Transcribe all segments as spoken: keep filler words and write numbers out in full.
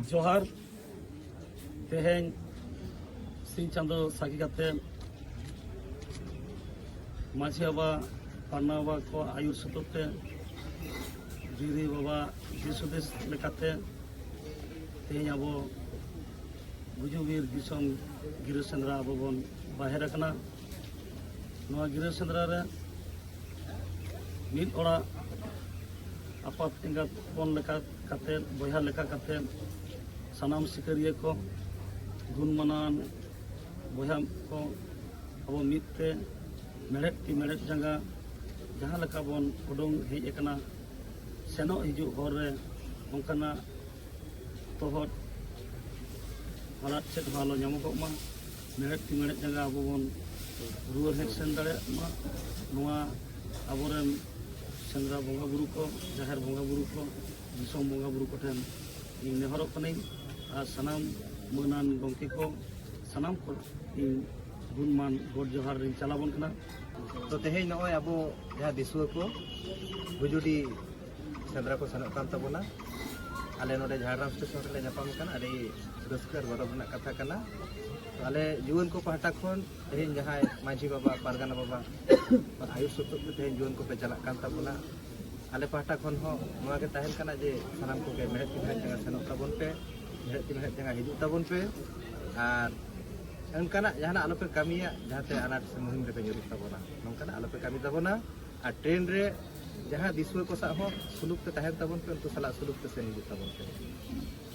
ᱡᱚᱦᱟᱨ᱾ ᱛᱮᱦᱮᱧ ᱥᱤᱧ ᱪᱟᱸᱫᱚ ᱥᱟᱹᱠᱷᱤ ᱠᱟᱛᱮ ᱢᱟᱹᱡᱷᱤ ᱵᱟᱵᱟ, ᱯᱟᱨᱱᱟ ᱵᱟᱵᱟ ᱠᱚ ᱟᱹᱭᱩᱨ ᱥᱩᱛᱩᱜ ᱛᱮ, ᱡᱩᱨᱤ ᱵᱟᱵᱟ ᱫᱤᱥ ᱦᱩᱫᱤᱥ ᱞᱮᱠᱟᱛᱮ ᱛᱮᱦᱮᱧ ᱟᱵᱚ ᱜᱩᱡᱩᱜ ᱵᱤᱨ ᱫᱤᱥᱚᱢ ᱜᱤᱨᱟᱹ ᱥᱮᱸᱫᱽᱨᱟ ᱟᱵᱚ ᱵᱚᱱ ᱵᱟᱦᱮᱨ ᱟᱠᱟᱱᱟ᱾ ᱱᱚᱣᱟ ᱜᱤᱨᱟᱹ ᱥᱮᱸᱫᱽᱨᱟ ᱨᱮ ᱢᱤᱫ ᱚᱲᱟᱜ ᱟᱯᱟᱛ ᱮᱸᱜᱟᱛ ᱦᱚᱯᱚᱱ ᱞᱮᱠᱟ ᱠᱟᱛᱮ, ᱵᱚᱭᱦᱟ ᱞᱮᱠᱟ ᱠᱟᱛᱮ, ᱥᱟᱱᱟᱢ ᱥᱤᱠᱟᱹᱨᱤᱭᱟᱹ ᱠᱚ, ᱜᱩᱱ ᱢᱟᱱᱟᱱ ᱵᱚᱭᱦᱟ ᱠᱚ, ᱟᱵᱚ ᱢᱤᱫ ᱛᱮ ᱢᱮᱲᱦᱮᱫ ᱛᱤ ᱢᱮᱲᱦᱮᱫ ᱡᱟᱸᱜᱟ ᱡᱟᱦᱟᱸ ᱞᱮᱠᱟ ᱵᱚᱱ ᱩᱰᱩᱝ ᱦᱮᱡ ᱟᱠᱟᱱᱟ, ᱥᱮᱱᱚᱜ ᱦᱤᱡᱩᱜ ᱦᱚᱨ ᱨᱮ ᱚᱱᱠᱟᱱᱟᱜ ᱛᱚᱦᱚᱫ ᱦᱟᱞᱟᱛ ᱪᱮᱫ ᱦᱚᱸ ᱟᱞᱚ ᱧᱟᱢᱚᱜᱚᱜ ᱢᱟ᱾ ᱢᱮᱲᱦᱮᱫ ᱛᱤ ᱢᱮᱲᱦᱮᱫ ᱡᱟᱸᱜᱟ ᱟᱵᱚ ᱵᱚᱱ ᱨᱩᱣᱟᱹᱲ ᱦᱮᱡ ᱥᱮᱱ ᱫᱟᱲᱮᱭᱟᱜ ᱢᱟ, ᱱᱚᱣᱟ ᱟᱵᱚᱨᱮᱱ ᱥᱮᱸᱫᱽᱨᱟ ᱵᱚᱸᱜᱟ ᱵᱩᱨᱩ ᱠᱚ, ᱡᱟᱦᱮᱨ ᱵᱚᱸᱜᱟ ᱵᱩᱨᱩ ᱠᱚ, ᱫᱤᱥᱚᱢ ᱵᱚᱸᱜᱟ ᱵᱩᱨᱩ ᱠᱚᱴᱷᱮᱱ ᱤᱧ ᱱᱮᱦᱚᱨᱚᱜ ᱠᱟᱹᱱᱟᱹᱧ᱾ ᱟᱨ ᱥᱟᱱᱟᱢ ᱢᱟᱹᱱᱟᱱ ᱜᱚᱢᱠᱮ ᱠᱚ, ᱥᱟᱱᱟᱢ ᱠᱚ ᱤᱧ ᱜᱩᱱᱢᱟᱱ ᱜᱚᱰ ᱡᱚᱦᱟᱨ ᱨᱤᱧ ᱪᱟᱞ ᱟᱵᱚᱱ ᱠᱟᱱᱟ᱾ ᱛᱚ, ᱛᱮᱦᱮᱧ ᱱᱚᱜᱼᱚᱭ ᱟᱵᱚ ᱡᱟᱦᱟᱸ ᱫᱤᱥᱩᱣᱟᱹ ᱠᱚ ᱜᱩᱡᱩᱰᱤ ᱥᱮᱸᱫᱽᱨᱟ ᱠᱚ ᱥᱮᱱᱚᱜ ᱠᱟᱱ ᱛᱟᱵᱚᱱᱟ, ᱟᱞᱮ ᱱᱚᱰᱮ ᱡᱷᱟᱲᱜᱨᱟᱢ ᱥᱴᱮᱥᱚᱱ ᱨᱮᱞᱮ ᱧᱟᱯᱟᱢ ᱠᱟᱱᱟ᱾ ᱟᱹᱰᱤ ᱨᱟᱹᱥᱠᱟᱹ ᱟᱨ ᱜᱚᱨᱚᱵᱽ ᱨᱮᱱᱟᱜ ᱠᱟᱛᱷᱟ ᱠᱟᱱᱟ᱾ ᱛᱚ, ᱟᱞᱮ ᱡᱩᱣᱟᱹᱱ ᱠᱚ ᱯᱟᱦᱴᱟ ᱠᱷᱚᱱ ᱛᱮᱦᱮᱧ ᱡᱟᱦᱟᱸᱭ ᱢᱟᱹᱡᱷᱤ ᱵᱟᱵᱟ, ᱯᱟᱨᱜᱟᱱᱟ ᱵᱟᱵᱟ ᱟᱹᱭᱩᱨ ᱥᱩᱛᱩᱜ ᱛᱮ ᱛᱮᱦᱮᱧ ᱡᱩᱣᱟᱹᱱ ᱠᱚᱯᱮ ᱪᱟᱞᱟᱜ ᱠᱟᱱ ᱛᱟᱵᱚᱱᱟ, ᱟᱞᱮ ᱯᱟᱦᱴᱟ ᱠᱷᱚᱱ ᱦᱚᱸ ᱱᱚᱣᱟ ᱜᱮ ᱛᱟᱦᱮᱱ ᱠᱟᱱᱟ ᱡᱮ ᱥᱟᱱᱟᱢ ᱠᱚᱜᱮ ᱢᱮᱲᱦᱮᱫ ᱛᱤ ᱢᱮᱲᱦᱮᱫ ᱡᱟᱸᱜᱟ ᱥᱮᱱᱚᱜ ᱛᱟᱵᱚᱱ ᱯᱮ, ᱢᱮᱲᱦᱮᱫ ᱛᱤ ᱢᱮᱲᱦᱮᱫ ᱡᱟᱸᱜᱟ ᱦᱤᱡᱩᱜ ᱛᱟᱵᱚᱱ ᱯᱮ᱾ ᱟᱨ ᱚᱱᱠᱟᱱᱟᱜ ᱡᱟᱦᱟᱱᱟᱜ ᱟᱞᱚᱯᱮ ᱠᱟᱹᱢᱤᱭᱟ ᱡᱟᱦᱟᱸᱛᱮ ᱟᱱᱟᱴ ᱥᱮ ᱢᱩᱦᱤᱢ ᱨᱮᱯᱮ ᱧᱩᱨᱩᱜ ᱛᱟᱵᱚᱱᱟ, ᱱᱚᱝᱠᱟᱱᱟᱜ ᱟᱞᱚᱯᱮ ᱠᱟᱹᱢᱤ ᱛᱟᱵᱚᱱᱟ᱾ ᱟᱨ ᱴᱨᱮᱱ ᱨᱮ ᱡᱟᱦᱟᱸ ᱫᱤᱥᱩᱣᱟᱹ ᱠᱚ ᱥᱟᱶ ᱦᱚᱸ ᱥᱩᱞᱩᱠ ᱛᱮ ᱛᱟᱦᱮᱱ ᱛᱟᱵᱚᱱ ᱯᱮ, ᱩᱱᱠᱩ ᱥᱟᱞᱟᱜ ᱥᱩᱞᱩᱠ ᱛᱮ ᱥᱮᱱ ᱦᱤᱡᱩᱜ ᱛᱟᱵᱚᱱ ᱯᱮ᱾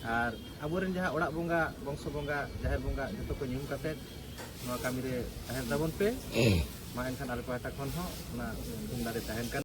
ᱟᱨ ᱟᱵᱚᱨᱮᱱ ᱡᱟᱦᱟᱸ ᱚᱲᱟᱜ ᱵᱚᱸᱜᱟ, ᱵᱚᱝᱥᱚ ᱵᱚᱸᱜᱟ, ᱡᱟᱦᱮᱨ ᱵᱚᱸᱜᱟ, ᱡᱚᱛᱚ ᱠᱚ ᱧᱩᱢ ᱠᱟᱛᱮ ᱱᱚᱣᱟ ᱠᱟᱹᱢᱤ ᱨᱮ ᱛᱟᱦᱮᱱ ᱛᱟᱵᱚᱱ ᱯᱮ᱾ ᱢᱟ ᱮᱱᱠᱷᱟᱱ ᱟᱞᱮ ᱯᱟᱦᱴᱟ ᱠᱷᱚᱱ ᱦᱚᱸ ᱚᱱᱟ ᱫᱟᱲᱮ ᱛᱟᱦᱮᱱ ᱠᱟᱱᱟ᱾